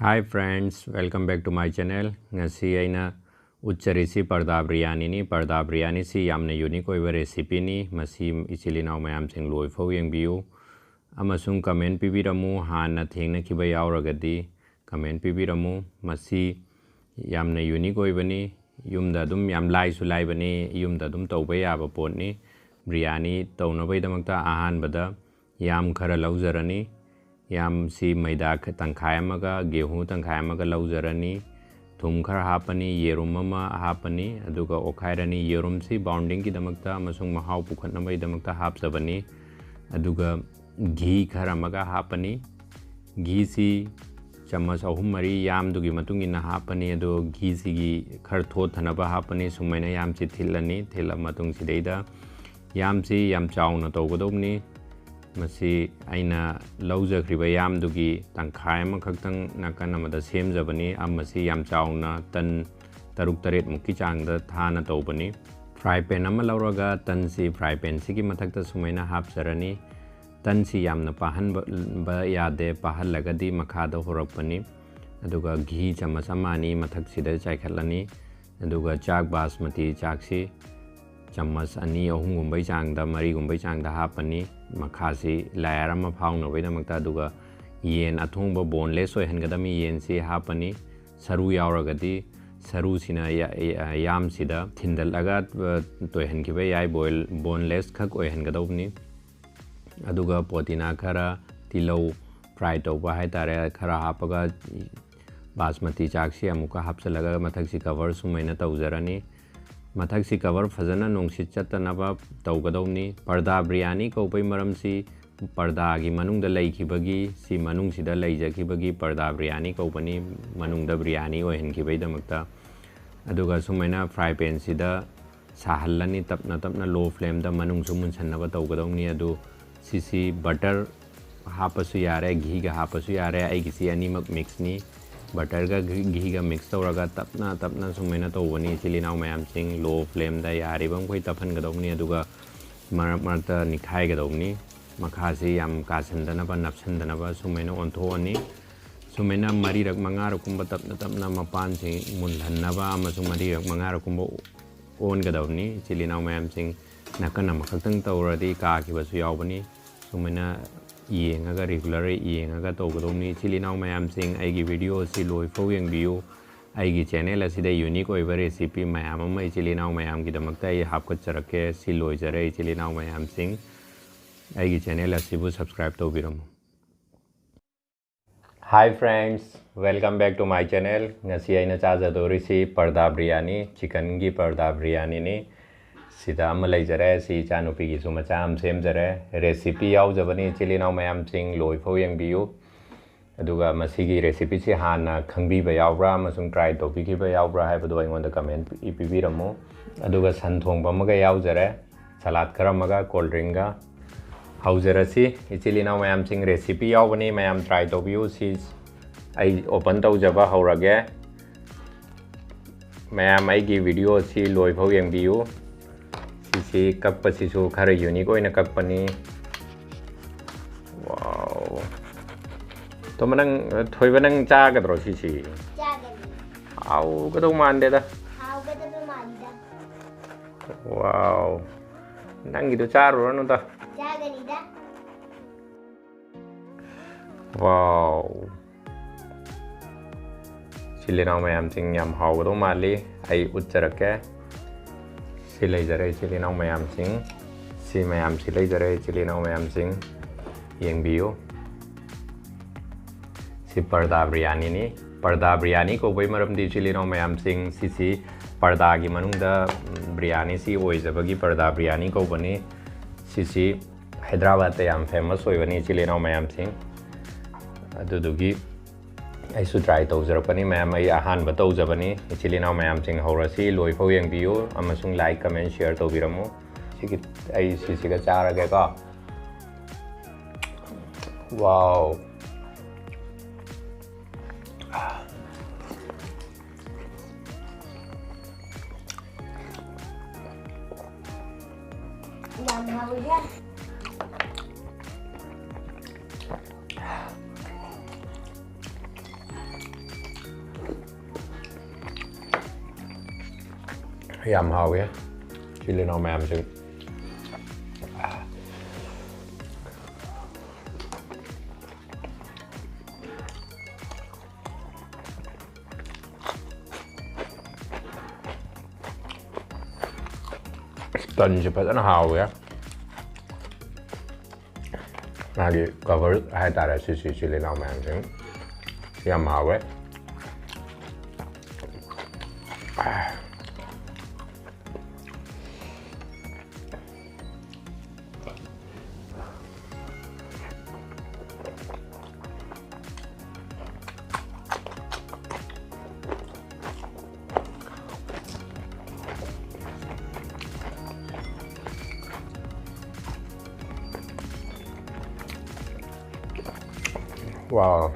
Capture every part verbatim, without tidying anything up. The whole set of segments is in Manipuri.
Hi friends, welcome back to my channel. ꯉꯁꯤ ꯑꯩꯅ ꯎꯠꯆꯔꯤꯁꯤ ꯄꯔꯗꯥ ꯕꯤꯔꯌꯥꯅꯤꯅꯤ꯫ ꯄꯔꯗꯥ ꯕꯤꯔꯌꯥꯅꯤꯁꯤ ꯌꯥꯝꯅ unique ꯑꯣꯏꯕ recipeꯅꯤ꯫ ꯃꯁꯤ ꯏꯆꯤꯜ ꯏꯅꯥꯎ ꯃꯌꯥꯝꯁꯤꯡ ꯂꯣꯏꯐꯥꯎ ꯌꯦꯡꯕꯤꯌꯨ ꯑꯃꯁꯨꯡ comment ꯄꯤꯕꯤꯔꯝꯃꯨ꯫ ꯍꯥꯟꯅ ꯊꯦꯡꯅꯈꯤꯕ ꯌꯥꯎꯔꯒꯗꯤ comment ꯄꯤꯕꯤꯔꯝꯃꯨ꯫ ꯃꯁꯤ ꯌꯥꯝꯅ unique ꯑꯣꯏꯕꯅꯤ꯫ ꯌꯨꯝꯗ ꯑꯗꯨꯝ ꯌꯥꯝ ꯂꯥꯏꯁꯨ ꯂꯥꯏꯕꯅꯤ, ꯌꯨꯝꯗ ꯑꯗꯨꯝ ꯇꯧꯕ ꯌꯥꯕ ꯄꯣꯠꯅꯤ꯫ ꯕꯤꯔꯌꯥꯅꯤ ꯇꯧꯅꯕꯒꯤꯗꯃꯛꯇ ꯑꯍꯥꯟꯕꯗ ꯌꯥꯝ ꯈꯔ ꯂꯧꯖꯔꯅꯤ꯫ ꯌꯥꯝꯁꯤ ꯃꯩꯗꯥ ꯈ-, ꯇꯪꯈꯥꯏ ꯑꯃꯒ, ꯒꯦꯍꯨ ꯇꯪꯈꯥꯏ ꯑꯃꯒ ꯂꯧꯖꯔꯅꯤ꯫ ꯊꯨꯝ ꯈꯔ ꯍꯥꯞꯄꯅꯤ, ꯌꯦꯔꯨꯝ ꯑꯃ ꯍꯥꯞꯄꯅꯤ, ꯑꯗꯨꯒ ꯑꯣꯠꯈꯥꯏꯔꯅꯤ꯫ ꯌꯦꯔꯨꯝꯁꯤ boundingꯒꯤꯗꯃꯛꯇ ꯑꯃꯁꯨꯡ ꯃꯍꯥꯎ ꯄꯨꯈꯠꯅꯕꯒꯤꯗꯃꯛꯇ ꯍꯥꯞꯆꯕꯅꯤ꯫ ꯑꯗꯨꯒ ꯘꯤ ꯈꯔ ꯑꯃꯒ ꯍꯥꯞꯄꯅꯤ꯫ ꯘꯤꯁꯤ ꯆꯥꯃꯁ ꯑꯍꯨꯝ ꯃꯔꯤ ꯌꯥꯝꯗꯨꯒꯤ ꯃꯇꯨꯡ ꯏꯟꯅ ꯍꯥꯞꯄꯅꯤ꯫ ꯑꯗꯣ ꯘꯤꯁꯤꯒꯤ ꯈꯔ ꯊꯣꯠꯊꯅꯕ ꯍꯥꯞꯄꯅꯤ꯫ ꯁꯨꯃꯥꯏꯅ ꯌꯥꯝꯁꯤ ꯊꯤꯠꯂꯅꯤ꯫ ꯊꯤꯠꯂ ꯃꯇꯨꯡꯁꯤꯗꯩꯗ ꯌꯥꯝꯁꯤ ꯌꯥꯝ ꯆꯥꯎꯅ ꯇꯧꯒꯗꯧꯕꯅꯤ꯫ ꯃꯁꯤ ꯑꯩꯅ ꯂꯧꯖꯈ꯭ꯔꯤꯕ ꯌꯥꯝꯗꯨꯒꯤ ꯇꯪꯈꯥꯏ ꯑꯃꯈꯛꯇꯪ ꯅꯥꯀꯟ ꯑꯃꯗ ꯁꯦꯝꯖꯕꯅꯤ꯫ ꯃꯁꯤ ꯌꯥꯝ ꯆꯥꯎꯅ ꯇꯟ ꯇꯔꯨꯛ ꯇꯔꯦꯠ ꯃꯨꯛꯀꯤ ꯆꯥꯡꯗ ꯊꯥꯅ ꯇꯧꯕꯅꯤ꯫ Fry pan ꯑꯃ ꯂꯧꯔꯒ ꯇꯟꯁꯤ fry panꯁꯤꯒꯤ ꯃꯊꯛꯇ ꯁꯨꯃꯥꯏꯅ ꯍꯥꯞꯆꯔꯅꯤ꯫ ꯇꯟꯁꯤ ꯌꯥꯝꯅ ꯄꯥꯍꯟꯕ ꯌꯥꯗꯦ, ꯄꯥꯍꯜꯂꯒꯗꯤ ꯃꯈꯥꯗ ꯍꯣꯔꯛꯄꯅꯤ꯫ ꯑꯗꯨꯒ ꯘꯤ ꯆꯥꯃꯁ ꯑꯃ ꯑꯅꯤ ꯃꯊꯛꯁꯤꯗ ꯆꯥꯏꯈꯠꯂꯅꯤ꯫ ꯑꯗꯨꯒ ꯆꯥꯛ ꯕꯥꯁꯃꯇꯤ ꯆꯥꯛꯁꯤ ꯆꯥꯃꯁ ꯑꯅꯤ ꯑꯍꯨꯝꯒꯨꯝꯕꯩ ꯆꯥꯡꯗ, ꯃꯔꯤꯒꯨꯝꯕꯩ ꯆꯥꯡꯗ ꯍꯥꯞꯄꯅꯤ꯫ ꯃꯈꯥꯁꯤ layer ꯑꯃ ꯐꯥꯎꯅꯕꯒꯤꯗꯃꯛꯇ꯫ ꯑꯗꯨꯒ ꯌꯦꯟ ꯑꯊꯣꯡꯕ boneless ꯑꯣꯏꯍꯟꯒꯗꯕꯅꯤ꯫ ꯌꯦꯟꯁꯤ ꯍꯥꯞꯄꯅꯤ꯫ ꯁꯔꯨ ꯌꯥꯎꯔꯒꯗꯤ ꯁꯔꯨꯁꯤꯅ ꯌꯥ-, ꯌꯥ-, ꯌꯥꯝꯁꯤꯗ ꯊꯤꯟꯗꯠꯂꯒ, ꯑ, ꯇꯣꯏꯍꯟꯈꯤꯕ ꯌꯥꯏ꯫ Boil-, boneless ꯈꯛ ꯑꯣꯏꯍꯟꯒꯗꯧꯕꯅꯤ꯫ ꯑꯗꯨꯒ ꯄꯣꯗꯤꯅꯥ ꯈꯔ, ꯇꯤꯜꯍꯧ fry ꯇꯧꯕ ꯍꯥꯏꯇꯥꯔꯦ, ꯈꯔ ꯍꯥꯞꯄꯒ ꯕꯥꯁꯃꯇꯤ ꯆꯥꯛꯁꯤ ꯑꯃꯨꯛꯀ ꯍꯥꯞꯆꯤꯜꯂꯒ ꯃꯊꯛꯁꯤ cover ꯁꯨꯃꯥꯏꯅ ꯇꯧꯖꯔꯅꯤ꯫ ꯃꯊꯛꯁꯤ cover ꯐꯖꯅ ꯅꯨꯡꯁꯤꯠ ꯆꯠꯇꯅꯕ ꯇꯧꯒꯗꯧꯅꯤ꯫ ꯄꯔꯗꯥ ꯕꯤꯔꯌꯥꯅꯤ ꯀꯧꯕꯩ ꯃꯔꯝꯁꯤ ꯄꯔꯗꯥꯒꯤ ꯃꯅꯨꯡꯗ ꯂꯩꯈꯤꯕꯒꯤ, ꯁꯤ ꯃꯅꯨꯡꯁꯤꯗ ꯂꯩꯖꯈꯤꯕꯒꯤ ꯄꯔꯗꯥ ꯕꯤꯔꯌꯥꯅꯤ ꯀꯧꯕꯅꯤ, ꯃꯅꯨꯡꯗ ꯕꯤꯔꯌꯥꯅꯤ ꯑꯣꯏꯍꯟꯈꯤꯕꯩꯗꯃꯛꯇ꯫ ꯑꯗꯨꯒ ꯁꯨꯃꯥꯏꯅ fry panꯁꯤꯗ ꯁꯥꯍꯜꯂꯅꯤ ꯇꯞꯅ ꯇꯞꯅ low flameꯗ, ꯃꯅꯨꯡꯁꯨ ꯃꯨꯟꯁꯟꯅꯕ ꯇꯧꯒꯗꯧꯅꯤ꯫ ꯑꯗꯨ ꯁꯤꯁꯤ butter ꯍꯥꯞꯄꯁꯨ ꯌꯥꯔꯦ, ꯘꯤꯒ ꯍꯥꯞꯄꯁꯨ ꯌꯥꯔꯦ꯫ ꯑꯩꯒꯤꯁꯤ ꯑꯅꯤꯃꯛ mixꯅꯤ꯫ Butterꯒ ꯘꯤ-, ꯘꯤꯒ mix ꯇꯧꯔꯒ ꯇꯞꯅ ꯇꯞꯅ ꯁꯨꯃꯥꯏꯅ ꯇꯧꯕꯅꯤ꯫ ꯏꯆꯤꯜ ꯏꯅꯥꯎ ꯃꯌꯥꯝꯁꯤꯡ, low flameꯗ ꯌꯥꯔꯤꯕ ꯃꯈꯩ ꯇꯞꯍꯟꯒꯗꯧꯕꯅꯤ꯫ ꯑꯗꯨꯒ ꯃꯔꯛ ꯃꯔꯛꯇ ꯅꯤꯛꯈꯥꯏꯒꯗꯧꯕꯅꯤ꯫ ꯃꯈꯥꯁꯤ ꯌꯥꯝ ꯀꯥꯁꯟꯗꯅꯕ, ꯅꯞꯁꯟꯗꯅꯕ ꯁꯨꯃꯥꯏꯅ ꯑꯣꯟꯊꯣꯛꯑꯅꯤ꯫ ꯁꯨꯃꯥꯏꯅ ꯃꯔꯤꯔꯛ ꯃꯉꯥꯔꯛꯀꯨꯝꯕ ꯇꯞꯅ ꯇꯞꯅ ꯃꯄꯥꯟꯁꯤ ꯃꯨꯜꯍꯟꯅꯕ ꯑꯃꯁꯨꯡ ꯃꯔꯤꯔꯛ ꯃꯉꯥꯔꯛꯀꯨꯝꯕ ꯑꯣꯟꯒꯗꯕꯅꯤ꯫ ꯏꯆꯤꯜ ꯏꯅꯥꯎ ꯃꯌꯥꯝꯁꯤꯡ, ꯅꯥꯀꯟ ꯑꯃꯈꯛꯇꯪ ꯇꯧꯔꯗꯤ ꯀꯥꯈꯤꯕꯁꯨ ꯌꯥꯎꯕꯅꯤ꯫ ꯁꯨꯃꯥꯏꯅ ꯌꯦꯡꯉꯒ, ꯔꯤꯒꯨꯂꯔ ꯌꯦꯡꯉꯒ ꯇꯧꯒꯗꯧꯕꯅꯤ꯫ ꯏꯆꯤꯜ ꯏꯅꯥꯎ ꯃꯌꯥꯝꯁꯤꯡ, ꯑꯩꯒꯤ ꯚꯤꯗꯤꯑꯣ ꯑꯁꯤ ꯂꯣꯏꯐꯥꯎ ꯌꯦꯡꯕꯤꯌꯨ꯫ ꯑꯩꯒꯤ ꯆꯦꯅꯦꯜ ꯑꯁꯤꯗ ꯌꯨꯅꯤꯛ ꯑꯣꯏꯕ ꯔꯦꯁꯤꯄꯤ ꯃꯌꯥꯝ ꯑꯃ ꯏꯆꯤꯜ ꯏꯅꯥꯎ ꯃꯌꯥꯝꯒꯤꯗꯃꯛꯇ ꯑꯩ ꯍꯥꯞꯀꯠꯆꯔꯛꯀꯦ꯫ ꯁꯤ ꯂꯣꯏꯖꯔꯦ ꯏꯆꯤꯜ ꯏꯅꯥꯎ ꯃꯌꯥꯝꯁꯤꯡ꯫ ꯑꯩꯒꯤ ꯆꯦꯅꯦꯜ ꯑꯁꯤꯕꯨ subscribe ꯇꯧꯕꯤꯔꯝꯃꯨ꯫ Hi friends, welcome back to my channel. ꯉꯁꯤ ꯑꯩꯅ ꯆꯥꯖꯗꯧꯔꯤꯁꯤ ꯄꯔꯗꯥ ꯕ꯭ꯔꯤꯌꯥꯅꯤ, ꯆꯤꯀꯟꯒꯤ ꯄꯔꯗꯥ ꯕ꯭ꯔꯤꯌꯥꯅꯤꯅꯤ꯫ ꯁꯤꯗ ꯑꯃ ꯂꯩꯖꯔꯦ, ꯁꯤ ꯏꯆꯥꯅꯨꯄꯤꯒꯤꯁꯨ ꯃꯆꯥ ꯑꯃ ꯁꯦꯝꯖꯔꯦ꯫ ꯔꯦꯁꯤꯄꯤ ꯌꯥꯎꯖꯕꯅꯤ, ꯏꯆꯤꯜ ꯏꯅꯥꯎ ꯃꯌꯥꯝꯁꯤꯡ ꯂꯣꯏꯐꯥꯎ ꯌꯦꯡꯕꯤꯌꯨ꯫ ꯑꯗꯨꯒ ꯃꯁꯤꯒꯤ ꯔꯦꯁꯤꯄꯤꯁꯤ ꯍꯥꯟꯅ ꯈꯪꯕꯤꯕ ꯌꯥꯎꯕ꯭ꯔꯥ ꯑꯃꯁꯨꯡ ꯇ꯭ꯔꯥꯏ ꯇꯧꯕꯤꯈꯤꯕ ꯌꯥꯎꯕ꯭ꯔꯥ ꯍꯥꯏꯕꯗꯨ ꯑꯩꯉꯣꯟꯗ ꯀꯃꯦꯟ ꯄꯤ-, ꯄꯤꯕꯤꯔꯝꯃꯨ꯫ ꯑꯗꯨꯒ ꯁꯟ ꯊꯣꯡꯕ ꯑꯃꯒ ꯌꯥꯎꯖꯔꯦ, ꯁꯂꯥꯗ ꯈꯔ ꯑꯃꯒ, ꯀꯣꯜ ꯗ꯭ꯔꯤꯡꯒ꯫ ꯍꯧꯖꯔꯁꯤ꯫ ꯏꯆꯤꯜ ꯏꯅꯥꯎ ꯃꯌꯥꯝꯁꯤꯡ, ꯔꯦꯁꯤꯄꯤ ꯌꯥꯎꯕꯅꯤ, ꯃꯌꯥꯝ ꯇ꯭ꯔꯥꯏ ꯇꯧꯕꯤꯌꯨ꯫ ꯁꯤ ꯑꯩ ꯑꯣꯄꯟ ꯇꯧꯖꯕ ꯍꯧꯔꯒꯦ꯫ ꯃꯌꯥꯝ ꯑꯩꯒꯤ ꯚꯤꯗꯤꯑꯣ ꯑꯁꯤ ꯂꯣꯏꯐꯥꯎ ꯌꯦꯡꯕꯤꯌꯨ꯫ ꯁꯤꯁꯤ ꯀꯛꯄꯁꯤꯁꯨ ꯈꯔ ꯌꯨꯅꯤꯛ ꯑꯣꯏꯅ ꯀꯛꯄꯅꯤ꯫ ꯋꯥꯎ꯫ ꯇꯣꯝꯕ, ꯅꯪ, ꯊꯣꯏꯕ, ꯅꯪ ꯆꯥꯒꯗ꯭ꯔꯣ ꯁꯤꯁꯤ? ꯆꯥꯒꯅꯤ꯫ ꯍꯥꯎꯒꯗꯧ ꯃꯥꯟꯗꯦꯗ꯫ ꯍꯥꯎꯒꯗꯕ ꯃꯥꯟꯗꯦ꯫ ꯋꯥꯎ꯫ ꯅꯪꯒꯤꯗꯣ ꯆꯥꯔꯨꯔꯅꯨꯗ꯫ ꯆꯥꯒꯅꯤꯗ꯫ ꯋꯥꯎ꯫ ꯏꯆꯤꯜ ꯏꯅꯥꯎ ꯃꯌꯥꯝꯁꯤꯡ, ꯌꯥꯝ ꯍꯥꯎꯒꯗꯧ ꯃꯥꯜꯂꯤ꯫ ꯑꯩ ꯎꯠꯆꯔꯛꯀꯦ꯫ ꯁꯤ ꯂꯩꯖꯔꯦ ꯏꯆꯤꯜ ꯏꯅꯥꯎ ꯃꯌꯥꯝꯁꯤꯡ꯫ ꯁꯤ ꯃꯌꯥꯝꯁꯤ ꯂꯩꯖꯔꯦ ꯏꯆꯤꯜ ꯏꯅꯥꯎ ꯃꯌꯥꯝꯁꯤꯡ꯫ ꯌꯦꯡꯕꯤꯌꯨ꯫ ꯁꯤ ꯄꯔꯗꯥ ꯕ꯭ꯔꯤꯌꯥꯅꯤꯅꯤ꯫ ꯄꯔꯗꯥ ꯕ꯭ꯔꯤꯌꯥꯅꯤ ꯀꯧꯕꯒꯤ ꯃꯔꯝꯗꯤ ꯏꯆꯤꯜ ꯏꯅꯥꯎ ꯃꯌꯥꯝꯁꯤꯡ, ꯁꯤꯁꯤ ꯄꯔꯗꯥꯒꯤ ꯃꯅꯨꯡꯗ, ꯎꯝ, ꯕ꯭ꯔꯤꯌꯥꯅꯤꯁꯤ ꯑꯣꯏꯖꯕꯒꯤ ꯄꯔꯗꯥ ꯕ꯭ꯔꯤꯌꯥꯅꯤ ꯀꯧꯕꯅꯤ꯫ ꯁꯤꯁꯤ ꯍꯥꯏꯗ꯭ꯔꯕꯥꯗꯇ ꯌꯥꯝ ꯐꯦꯃꯁ ꯑꯣꯏꯕꯅꯤ ꯏꯆꯤꯜ ꯏꯅꯥꯎ ꯃꯌꯥꯝꯁꯤꯡ꯫ ꯑꯗꯨꯗꯨꯒꯤ ꯑꯩꯁꯨ ꯇ꯭ꯔꯥꯏ ꯇꯧꯖꯔꯛꯄꯅꯤ ꯃꯌꯥꯝ꯫ ꯑꯩ ꯑꯍꯥꯟꯕ ꯇꯧꯖꯕꯅꯤ꯫ ꯏꯆꯤꯜ ꯏꯅꯥꯎ ꯃꯌꯥꯝꯁꯤꯡ, ꯍꯧꯔꯁꯤ꯫ ꯂꯣꯏꯐꯥꯎ ꯌꯦꯡꯕꯤꯌꯨ ꯑꯃꯁꯨꯡ ꯂꯥꯏꯛ, ꯀꯃꯦꯟ, ꯁꯤꯌꯔ ꯇꯧꯕꯤꯔꯝꯃꯨ꯫ ꯁꯤꯒꯤ, ꯑꯩ ꯁꯤꯁꯤꯒ ꯆꯥꯔꯒꯦꯀꯣ꯫ ꯋꯥꯎ꯫ ꯌꯥꯝ ꯍꯥꯎꯋꯤꯍꯦ꯫ ꯌꯥꯝ ꯍꯥꯎꯋꯦ ꯏꯆꯤꯜ ꯏꯅꯥꯎ ꯃꯌꯥꯝꯁꯤꯡ꯫ ꯇꯟꯁꯦ ꯐꯖꯅ ꯍꯥꯎꯋꯦ꯫ ꯃꯥꯒꯤ ꯀꯕꯔ ꯍꯥꯏꯇꯥꯔꯦ ꯁꯤꯁꯤ ꯏꯆꯤꯜ ꯏꯅꯥꯎ ꯃꯌꯥꯝꯁꯤꯡ꯫ ꯁꯤ ꯌꯥꯝ ꯍꯥꯎꯋꯦ꯫ ꯋꯥꯎ꯫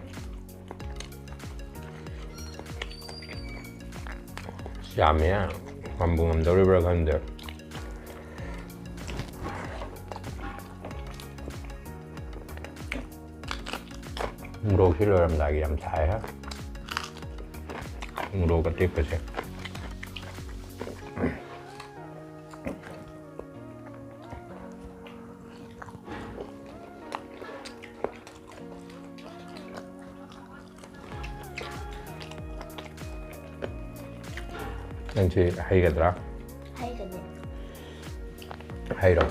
ꯌꯥꯝꯃꯦ꯫ ꯉꯝꯕꯨ ꯉꯝꯗꯧꯔꯤꯕ꯭ꯔꯥ ꯈꯪꯗꯦ꯫ ꯃꯣꯔꯣꯛꯁꯤ ꯂꯣꯏꯔꯝꯗꯥꯏꯒꯤ ꯌꯥꯝ ꯁꯥꯏ ꯍꯦ꯫ ꯃꯣꯔꯣꯛ ꯑꯇꯦꯛꯄꯁꯦ꯫ ꯅꯪꯁꯤ ꯍꯩꯒꯗ꯭ꯔꯥ? ꯍꯩꯒꯅꯤ꯫ ꯍꯩꯔꯣ꯫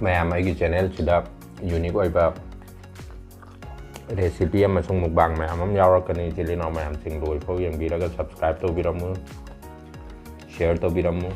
ꯃꯌꯥꯝ ꯑꯩꯒꯤ ꯆꯦꯅꯦꯜꯁꯤꯗ ꯌꯨꯅꯤꯛ ꯑꯣꯏꯕ ꯔꯦꯁꯤꯄꯤ ꯑꯃꯁꯨꯡ ꯃꯨꯛꯕꯥꯡ ꯃꯌꯥꯝ ꯑꯃ ꯌꯥꯎꯔꯛꯀꯅꯤ꯫ ꯏꯆꯤꯜ ꯏꯅꯥꯎ ꯃꯌꯥꯝꯁꯤꯡ ꯂꯣꯏꯐꯥꯎ ꯌꯦꯡꯕꯤꯔꯒ subscribe ꯇꯧꯕꯤꯔꯝꯃꯨ, share ꯇꯧꯕꯤꯔꯝꯃꯨ꯫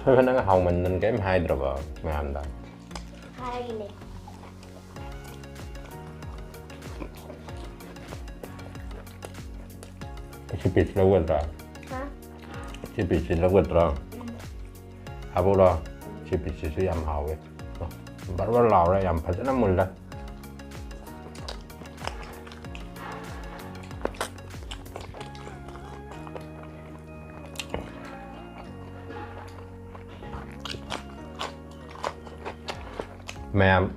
ꯊꯣꯏꯕ, ꯅꯪ ꯍꯥꯎꯃꯟꯗꯅ ꯀꯔꯤꯝ ꯍꯥꯏꯗ꯭ꯔꯕ ꯃꯌꯥꯝꯗ? ꯍꯥꯏꯔꯤꯅꯦ꯫ ꯁꯤ ꯄꯤꯁ ꯂꯧꯒꯗ꯭ꯔꯥ? ꯍꯥ? ꯁꯤ ꯄꯤꯁꯁꯤ ꯂꯧꯒꯗ꯭ꯔꯥ? ꯍꯥꯞꯄꯛꯎꯔꯣ? ꯁꯤ ꯄꯤꯁꯁꯤꯁꯨ ꯌꯥꯝ ꯍꯥꯎꯋꯦ꯫ ꯕꯔ ꯕꯔ ꯂꯥꯎꯔꯦ, ꯌꯥꯝ ꯐꯖꯅ ꯃꯨꯜꯂꯦ꯫ ꯃꯌꯥꯝ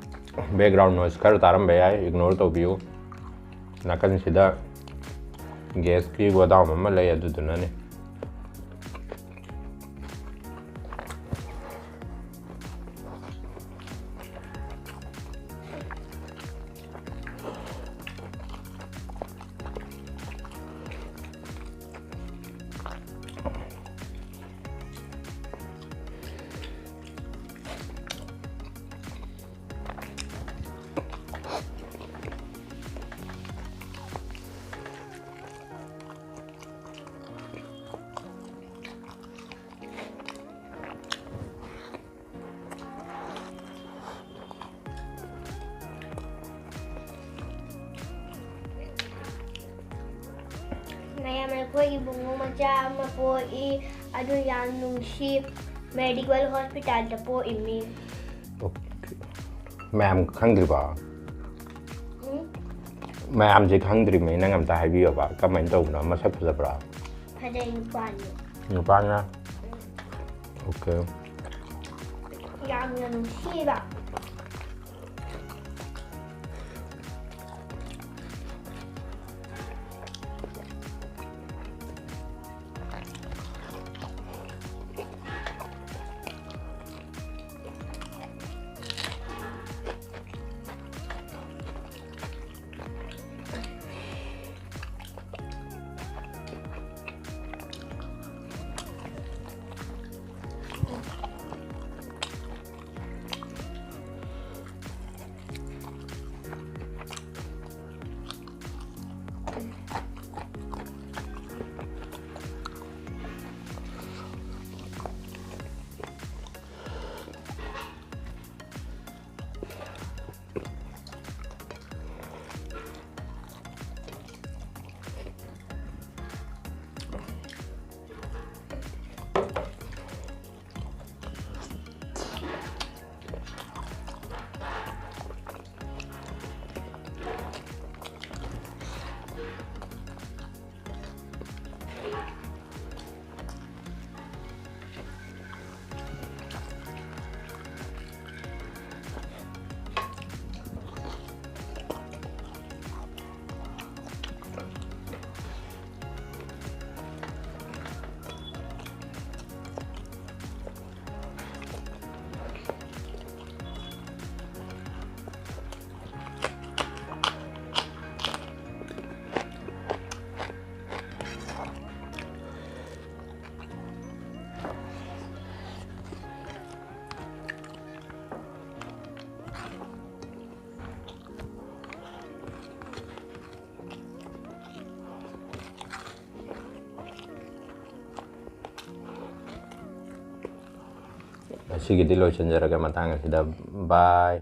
background noise ꯈꯔ ꯇꯥꯔꯝꯕ ꯌꯥꯏ, ignore ꯇꯧꯕꯤꯌꯨ꯫ ꯅꯥꯀꯟꯁꯤꯗ ꯒ꯭ꯌꯥꯁꯀꯤ ꯒꯣꯗꯥꯎꯟ ꯑꯃ ꯂꯩ, ꯑꯗꯨꯗꯨꯅꯅꯦ꯫ ꯃꯌꯥꯝ, ꯑꯩꯈꯣꯏ ꯏꯕꯨꯡꯉꯣ ꯃꯆꯥ ꯑꯃ ꯄꯣꯛꯏ꯫ ꯑꯗꯨ ꯌꯥꯝ ꯅꯨꯡꯁꯤ꯫ ꯃꯦꯗꯤꯀꯦꯜ ꯍꯣꯁꯄꯤꯇꯥꯜꯗ ꯄꯣꯛꯏꯃꯤ꯫ Okay. ꯃꯌꯥꯝ ꯈꯪꯗ꯭ꯔꯤꯕꯣ? ꯎꯝ? ꯃꯌꯥꯝꯁꯦ ꯈꯪꯗ꯭ꯔꯤꯕꯅꯤ, ꯅꯪ ꯑꯝꯇ ꯍꯥꯏꯕꯤꯌꯣꯕ, ꯀꯃꯥꯏꯅ ꯇꯧꯕꯅꯣ? ꯃꯁꯛ ꯐꯖꯕ꯭ꯔꯥ? ꯐꯖꯩ, ꯅꯨꯄꯥꯅꯤ꯫ ꯅꯨꯄꯥꯅ? Okay. ꯌꯥꯝꯅ ꯅꯨꯡꯁꯤꯕ꯫ ꯁꯤꯒꯤꯗꯤ ꯂꯣꯏꯁꯤꯟꯖꯔꯒꯦ ꯃꯇꯥꯡ ꯑꯁꯤꯗ꯫ ꯕꯥꯏ꯫